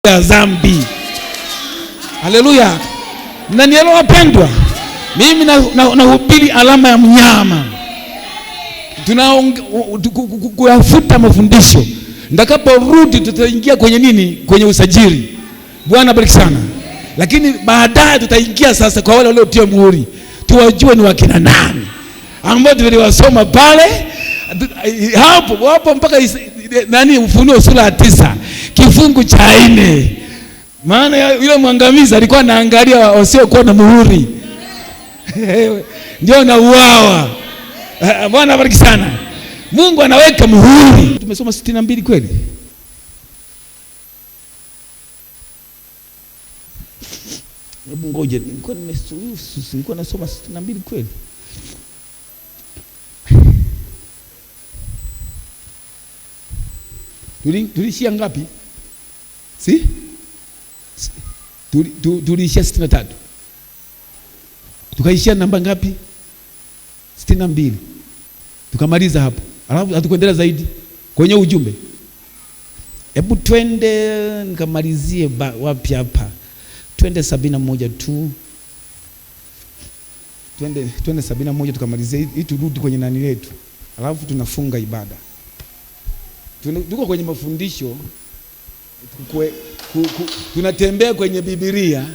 Ya dhambi. Haleluya. Mnanielewa wapendwa? Mimi nahubiri alama ya mnyama. Tunakuyafuta mafundisho. Nitakaporudi tutaingia kwenye nini? Kwenye usajili. Bwana bariki sana. Lakini baadaye tutaingia sasa kwa wale waliotia muhuri. Tuwajue ni wakina nani ambao tuliwasoma pale hapo hapo mpaka nani, Ufunuo sura ya 9 kifungu cha 4. Maana yule mwangamizi alikuwa anaangalia wasiokuwa na muhuri. Ndio nauawa. Bwana bariki sana. Mungu anaweka muhuri. Tumesoma 62 kweli? Hebu ngoja, nilikuwa nasoma 62 kweli? Tulishia ngapi? Si? Tulishia 63. Tukaishia namba ngapi? 62. Tukamaliza hapo. Alafu hatukuendelea zaidi kwenye ujumbe. Hebu twende nikamalizie wapi hapa. Twende 71 tu. Twende 71 tukamalizie hii, turudi kwenye nani letu. Alafu tunafunga ibada. Tuko kwenye mafundisho, tunatembea kwenye Biblia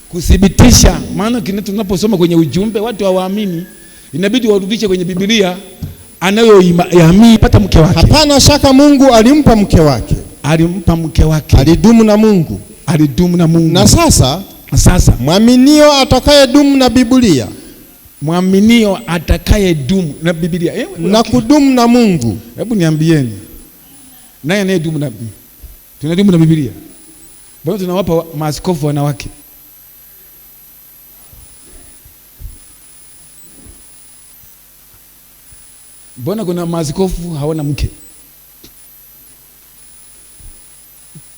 kuthibitisha, maana tunaposoma kwenye ujumbe watu hawaamini, inabidi warudishe kwenye Biblia anayoiamini. Pata mke wake. Hapana shaka Mungu alimpa mke wake. Alimpa mke wake. Alidumu na Mungu. Alidumu na Mungu. Na sasa, mwaminio atakayedumu na Biblia. Mwaminio atakayedumu na Biblia. Na kudumu na Mungu. Hebu niambieni. Nani anayedumu na Biblia? Tunadumu na Biblia. Bado tunawapa maaskofu wanawake. Mbona kuna maaskofu hawana mke?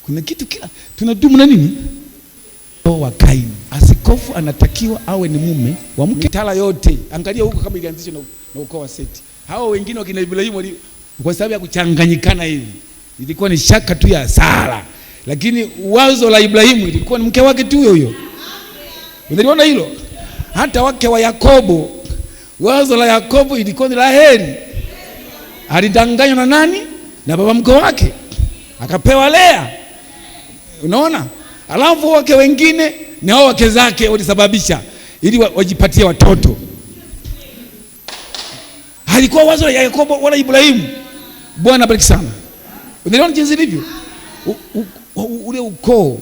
Kuna kitu kila tunadumu na nini? Wa Kaini. Askofu anatakiwa awe ni mume wa mke. Tala yote. Angalia huko kama ilianzishwa na ukoo wa Seti. Hao wengine wakina Ibrahimu kwa sababu ya kuchanganyikana hivi. Ilikuwa ni shaka tu ya Sara. Lakini wazo la Ibrahimu ilikuwa ni mke wake tu huyo huyo. Unaliona hilo? Hata wake wa Yakobo, wazo la Yakobo ilikuwa ni Raheli. Alidanganywa na nani? Na baba mkwe wake. Akapewa Lea. Unaona? Alafu wake wengine ni hao wake zake walisababisha ili wajipatie watoto. Halikuwa wazo la Yakobo wala Ibrahimu. Bwana bariki sana. Unaona jinsi ilivyo? Ule ukoo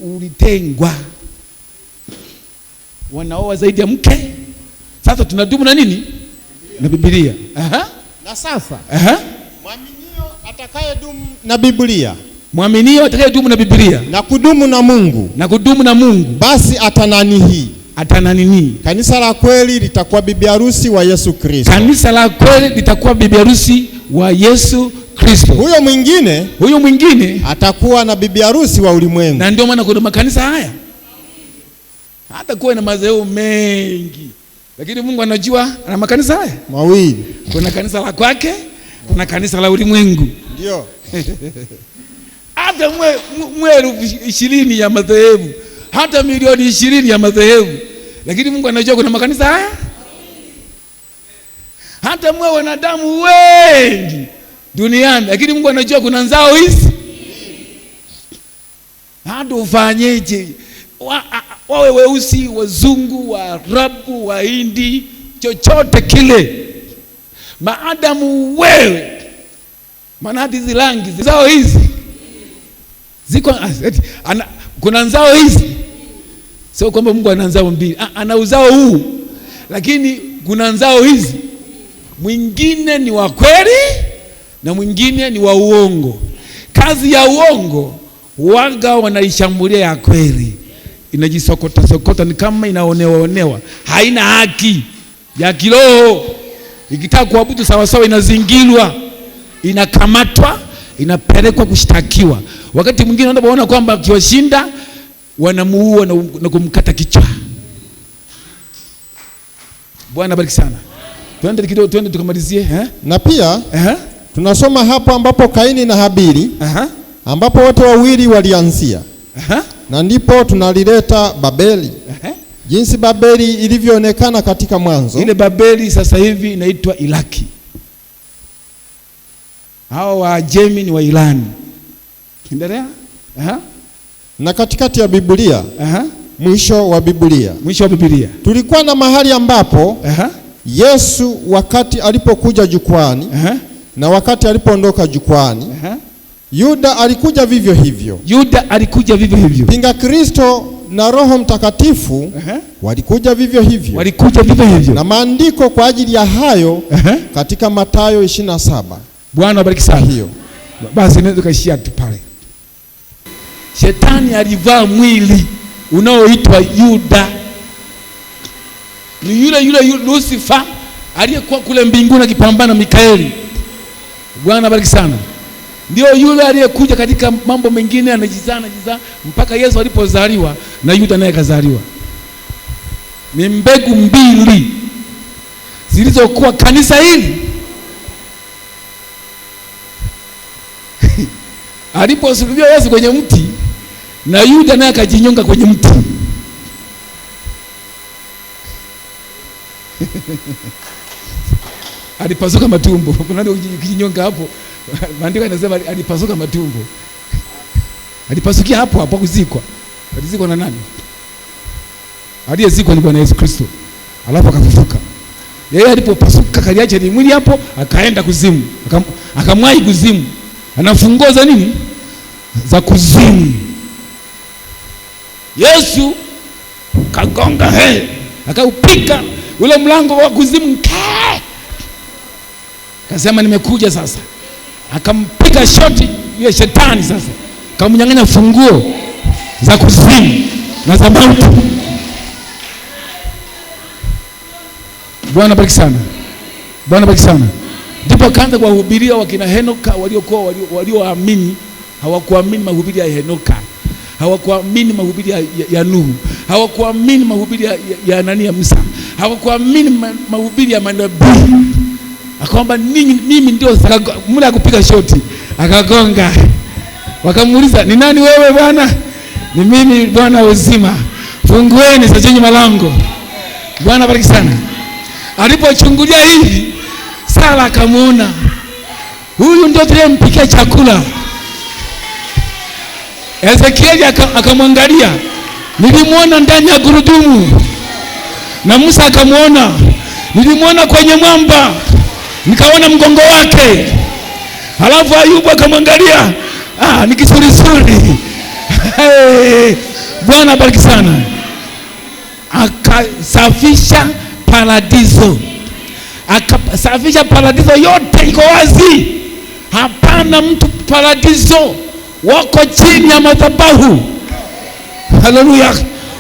ulitengwa. Wanaoa zaidi ya mke. Sasa tunadumu na nini? Na Biblia. Aha. Na sasa. Aha. Mwaminio atakayedumu na Biblia. Mwaminio atakayedumu na Biblia. Na kudumu na Mungu. Na kudumu na Mungu. Basi atanani hii. Atanani nini? Kanisa la kweli litakuwa bibi harusi wa Yesu Kristo. Kanisa la kweli litakuwa bibi harusi wa Yesu Kristo. Huyo mwingine atakuwa na bibi harusi wa ulimwengu. Na ndio maana kuna makanisa haya. Hata kuwa na madhehebu mengi, lakini Mungu anajua ana makanisa haya mawili. Kuna kanisa la kwake, kuna kanisa la ulimwengu. Ndio. Hata mwe 20,000 ya madhehebu, hata 20,000,000 ya madhehebu, lakini Mungu anajua kuna makanisa haya. Hata mwe wanadamu wengi duniani, lakini Mungu anajua kuna nzao hizi. Hata ufanyeje, wawe weusi, wazungu, Waarabu, Wahindi, chochote kile, maadamu wewe, maana hadi hizi rangi zao hizi ziko, kuna nzao hizi. Sio kwamba Mungu ana nzao mbili, ana uzao huu, lakini kuna nzao hizi. Mwingine ni wa kweli na mwingine ni wa uongo. Kazi ya uongo waga wanaishambulia ya kweli, inajisokota sokota, ni kama inaonewa onewa, haina haki ya kiroho. Ikitaka kuabudu sawa sawa inazingirwa, inakamatwa, inapelekwa kushtakiwa. Wakati mwingine wanapoona kwamba akiwashinda wanamuua na kumkata kichwa. Bwana bariki sana. Twende kidogo, twende tukamalizie, eh? Na pia tunasoma hapo ambapo Kaini na Habili, ambapo wote wawili walianzia. Na ndipo tunalileta Babeli. Jinsi Babeli ilivyoonekana katika Mwanzo. Ile Babeli sasa hivi inaitwa Iraki. Hawa Waajemi ni wa Irani. Endelea. Na katikati ya Biblia, mwisho wa Biblia. Mwisho wa Biblia. Tulikuwa na mahali ambapo Yesu wakati alipokuja jukwani na wakati alipoondoka jukwani, Yuda alikuja vivyo hivyo. Yuda alikuja vivyo hivyo. Pinga Kristo na Roho Mtakatifu walikuja vivyo hivyo. Walikuja vivyo hivyo. Na maandiko kwa ajili ya hayo katika Mathayo 27. Bwana abariki sana. Hiyo. Basi inaweza kaishia tu pale. Shetani alivaa mwili unaoitwa Yuda. Ni yule yule Lucifer aliyekuwa kule mbinguni akipambana na Mikaeli. Bwana abariki sana. Ndio yule aliyekuja katika mambo mengine, anajizaa mpaka Yesu alipozaliwa na Yuda naye kazaliwa. Ni mbegu mbili zilizokuwa kanisa hili. Aliposulubiwa Yesu kwenye mti na Yuda naye akajinyonga kwenye mti. Alipasuka matumbo. Kuna kujinyonga hapo. Maandiko yanasema alipasuka matumbo. Alipasukia hapo hapo kuzikwa. Alizikwa na nani? Aliyezikwa ni Bwana Yesu Kristo. Alafu akafufuka. Yeye alipopasuka kaliacha ni mwili hapo, akaenda kuzimu. Akamwahi kuzimu. Ana funguo za nini? Za kuzimu. Yesu kagonga akaupika ule mlango wa kuzimu. Akasema nimekuja sasa. Akampiga shoti ya shetani sasa. Akamnyang'anya funguo za kuzimu na za mauti. Bwana bariki sana. Bwana bariki sana. Ndipo akaanza kuwahubiria wakina Henoka waliokuwa walioamini. Hawakuamini mahubiri ya Henoka. Hawakuamini mahubiri ya Nuhu. Hawakuamini mahubiri ya nani, ya Musa. Hawakuamini mahubiri ya manabii. Akaomba ninyi, mimi ndio mula kupiga shoti. Akagonga. Wakamuuliza, ni nani wewe Bwana? Ni mimi Bwana uzima. Fungueni sasa malango. Bwana bariki sana. Alipochungulia hivi, Sara akamuona. Huyu ndio tuliyempikia chakula. Ezekieli akamwangalia. Nilimuona ndani ya gurudumu. Na Musa akamuona. Nilimuona kwenye mwamba. Nikaona mgongo wake. Halafu Ayubu akamwangalia. Ni kisurisuri. Hey, Bwana bariki sana. Akasafisha paradiso. Akasafisha paradiso yote iko wazi. Hapana mtu paradiso. Wako chini ya madhabahu. Haleluya.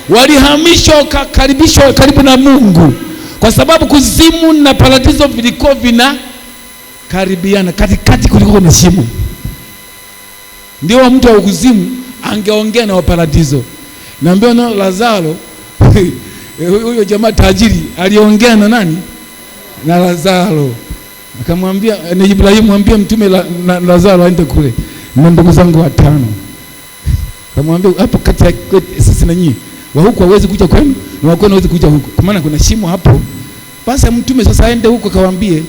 Walihamishwa wakakaribishwa karibu na Mungu. Kwa sababu kuzimu na paradiso vilikuwa vina karibiana. Katikati kulikuwa na shimo. Ndio mtu wa kuzimu angeongea na wa paradiso. Naambiwa na Lazaro huyo jamaa tajiri aliongea na nani? Na Lazaro. Akamwambia ni Ibrahimu, mwambie mtume Lazaro aende kule na ndugu zangu watano. Akamwambia hapo kati ya sisi na nyinyi, wa huku hawezi kuja kwenu na wa kwenu hawezi kuja huku. Kwa maana kuna shimo hapo. Basi mtume sasa aende huko akawaambie.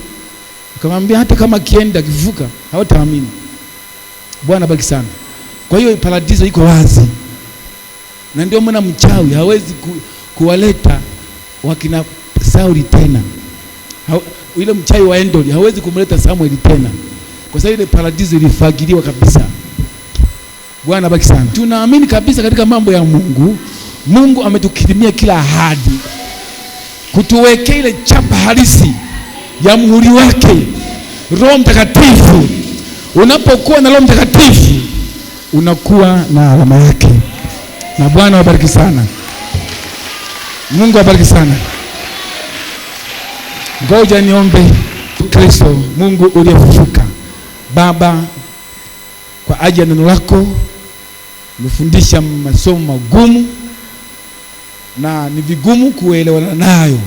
Akamwambia hata kama kienda kivuka hawataamini. Bwana bariki sana. Kwa hiyo paradiso iko wazi. Na ndio maana mchawi hawezi kuwaleta wakina Sauli tena. Ile mchawi wa Endori hawezi kumleta Samuel tena. Kwa sababu ile paradiso ilifagiliwa kabisa. Bwana bariki sana. Tunaamini kabisa katika mambo ya Mungu. Mungu ametukirimia kila ahadi. Kutuwekea ile chapa halisi ya muhuri wake, Roho Mtakatifu. Unapokuwa na Roho Mtakatifu unakuwa na alama yake. Na Bwana awabariki sana. Mungu awabariki sana. Ngoja niombe. Kristo, Mungu uliyefufuka, Baba, kwa ajili ya neno lako umefundisha masomo magumu na ni vigumu kuelewana nayo,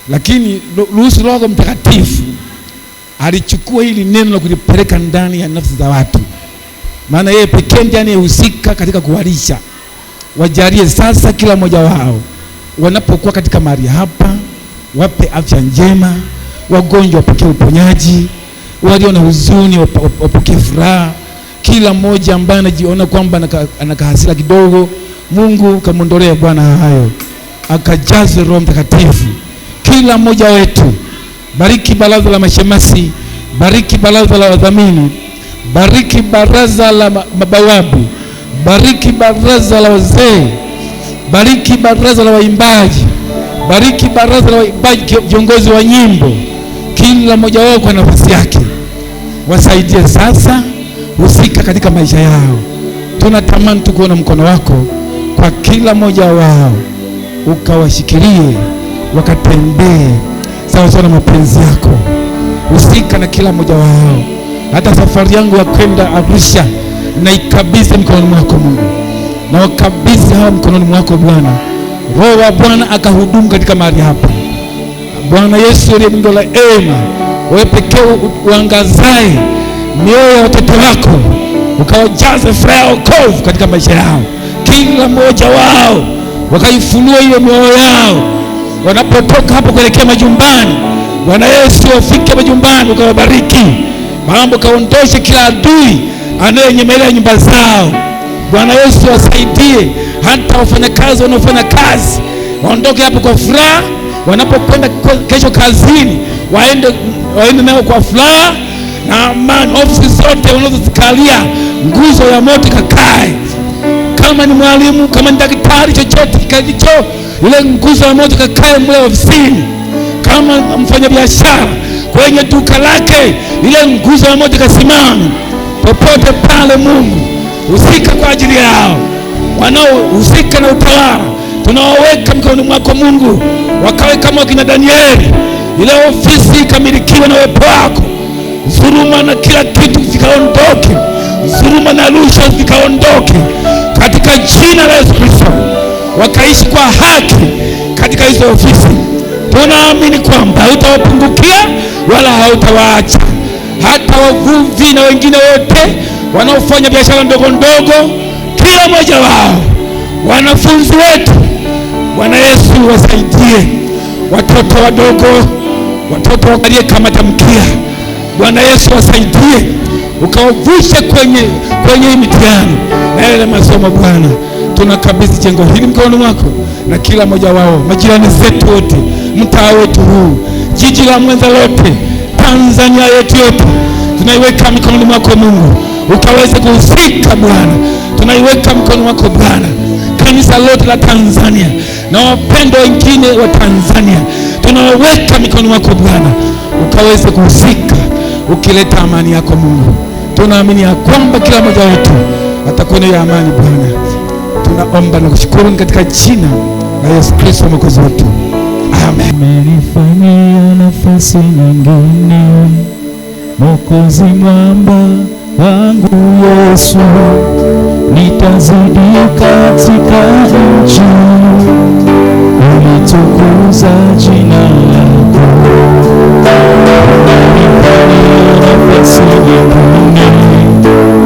lakini ruhusu Roho Mtakatifu alichukua hili neno na kulipeleka ndani ya nafsi za watu. maana yeye pekee ndiye anayehusika katika kuwalisha. Wajalie sasa kila mmoja wao wanapokuwa katika mahali hapa, wape afya njema, wagonjwa wapokee uponyaji, walio na huzuni wapokee furaha. Kila mmoja ambaye anajiona kwamba ana hasira kidogo, Mungu kamuondolee Bwana hayo, akajaze Roho Mtakatifu kila mmoja wetu. Bariki baraza la mashemasi, bariki baraza la wadhamini, bariki baraza la mabawabu, bariki baraza la wazee, bariki baraza la waimbaji, bariki baraza la waimbaji, viongozi wa nyimbo, kila mmoja wao kwa nafasi yake. Wasaidie sasa, husika katika maisha yao. Tunatamani tu kuona mkono wako kwa kila mmoja wao, ukawashikilie wakatembee sawa sawa na mapenzi yako. Husika na kila mmoja wao. Hata safari yangu ya kwenda Arusha na ikabidhi mkononi mwako Mungu, na wakabidhi hawa mkononi mwako Bwana. Roho wa Bwana akahudumu katika mahali hapa. Bwana Yesu uliye Mungu la ema, wewe pekee uangazaye mioyo ya watoto wako, ukawajaze furaha ya wokovu katika maisha yao, kila mmoja wao wakaifunua ile mioyo yao wanapotoka hapo kuelekea majumbani. Bwana Yesu, wafike majumbani ukawabariki, mambo kaondoshe kila adui anayenyemelea nyumba zao. Bwana Yesu, wasaidie hata wafanyakazi wanaofanya kazi waondoke hapo kwa furaha, wanapokwenda kesho kazini waende nao kwa furaha na amani. Ofisi zote wanazozikalia nguzo ya moto kakae. Kama ni mwalimu, kama ni daktari, chochote kilicho ile nguzo ya moto kakae mle ofisini. Kama mfanyabiashara kwenye duka lake, ile nguzo ya moto kasimama. Popote pale, Mungu husika kwa ajili yao. Wanaohusika na utawala tunaoweka mkononi mwako Mungu, wakawe kama wakina Danieli, ile ofisi ikamilikiwa na uwepo wako. Dhuluma na kila kitu vikaondoke, dhuluma na rushwa vikaondoke katika jina la Yesu Kristo, wakaishi kwa haki katika hizo ofisi. Tunaamini kwamba hautawapungukia wala hautawaacha, hata wavuvi na wengine wote wanaofanya biashara ndogo ndogo, kila mmoja wao, wanafunzi wetu, Bwana Yesu wasaidie, watoto wadogo, watoto waliekamata mkia, Bwana Yesu wasaidie, ukawavushe kwenye mitihani na yale masomo. Bwana, tunakabidhi jengo hili mkononi mwako na kila mmoja wao, majirani zetu wote, mtaa wetu huu, jiji la Mwanza lote, Tanzania yetu yote, tunaiweka mikononi mwako Mungu, ukaweze kuhusika Bwana. Tunaiweka mkononi mwako Bwana, kanisa lote la Tanzania na wapendwa wengine wa Tanzania, tunaweka mikononi mwako Bwana, ukaweze kuhusika ukileta amani yako Mungu. Tunaamini ya kwamba kila mmoja wetu atakuwa na amani Bwana. Tunaomba na kushukuru katika jina la Yesu Kristo Mwokozi wetu, amen. Umenifanyia nafasi nyingine, Mwokozi mwamba wangu Yesu, nitazidi katika nchi, ulitukuza jina lako. Umenifanyia nafasi nyingine,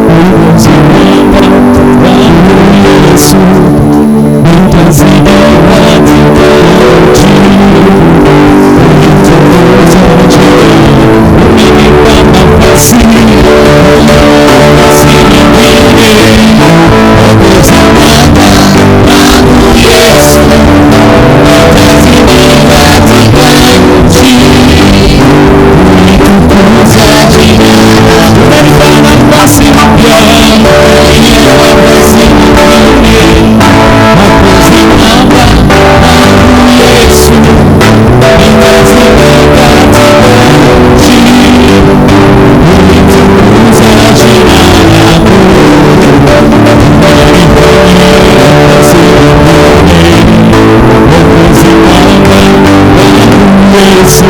Mwokozi mwamba wangu Yesu, nitazidi katika nchi, ulitukuza jina. Umenipa nafasi, nafasi nyingine, Mwokozi mwamba wangu Yesu, nitazidi katika nchi, ulitukuza jina. Umenipa nafasi mpya, nafasi nyingine, Mwokozi mwamba wangu Yesu, nitazidi katika nchi, ulitukuza jina lako. Umenifanyia nafasi nyingine, Mwokozi mwamba wangu Yesu.